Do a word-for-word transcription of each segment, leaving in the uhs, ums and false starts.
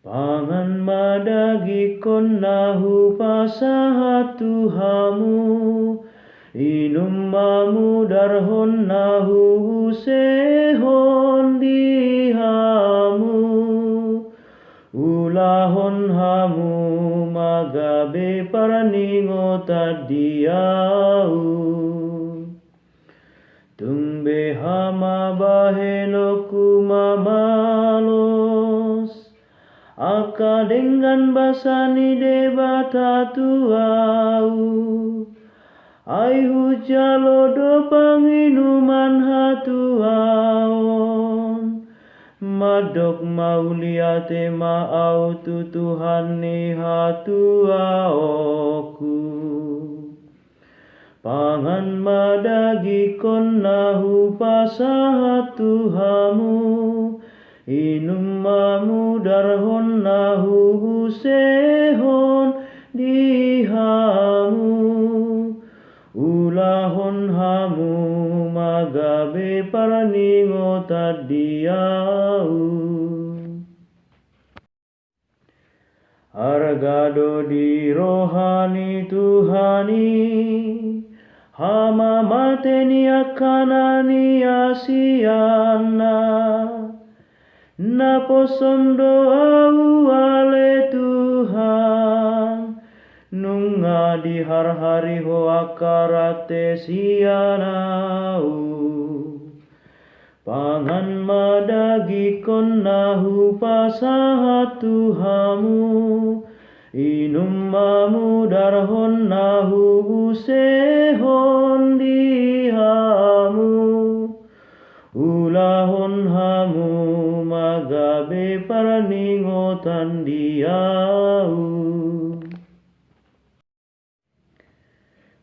Pangan ma dagingkon na hupasahat tu hamu, inum ma mudarhon na huusehon di hamu, ulahon hamu ma gabe parningotan di ahu. Tung beha ma bahenonku mamalos, angka denggan basa ni Debata tu ahu. Ai hujalo do panginuman hatuaon, mandok mauliate ma ahu tu Tuhan ni hatuaonku. Pangan ma dagingkon na hupasahat tu hamu, inum ma mudarhon na huusehon di hamu, ulahon hamu ma gabe parningotan di ahu. Arga do di roha ni Tuhan i hamamate ni angka na niasianna. Naposom do ahu ale Tuhan, nunga diharhari Ho angka rante sian ahu. Pangan ma dagingkon na hupasahat tu hamu, inum ma mudarhon na huusehon di hamu, ulahon hamu ma gabe parningotan di ahu.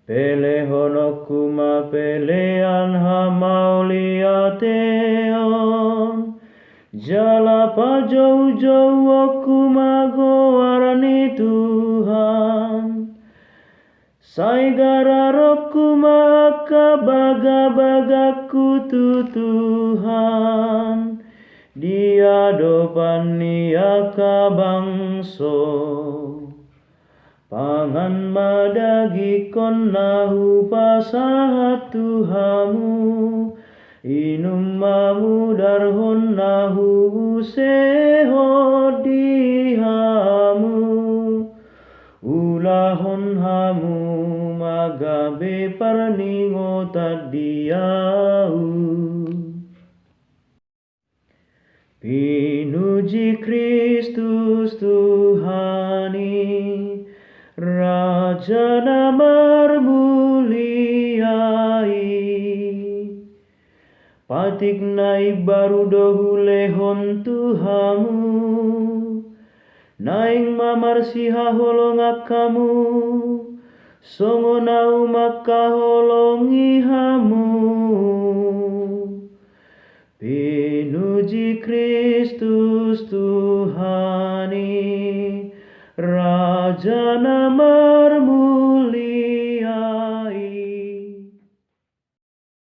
Pelehononku ma pelean hamauliateon, jala pajoujouonku ma goar ni Tuhan. Sai gararonku ma angka bagabagangku tu Tuhan, di adopan ni angka bangso. Pangan ma dagingkon na hupasahat tu hamu, inum ma mudarhon na huusehon di hamu, ulahon hamu ma gabe parningotan di ahu. Pinuji Kristus Tuhan i, Raja na marmulia i. Patik na imbaru do hulehon tu hamu, naeng ma marsihaholongan hamu, songon ahu mangkaholongi hamu. Pinuji Kristus Tuhan i, Raja na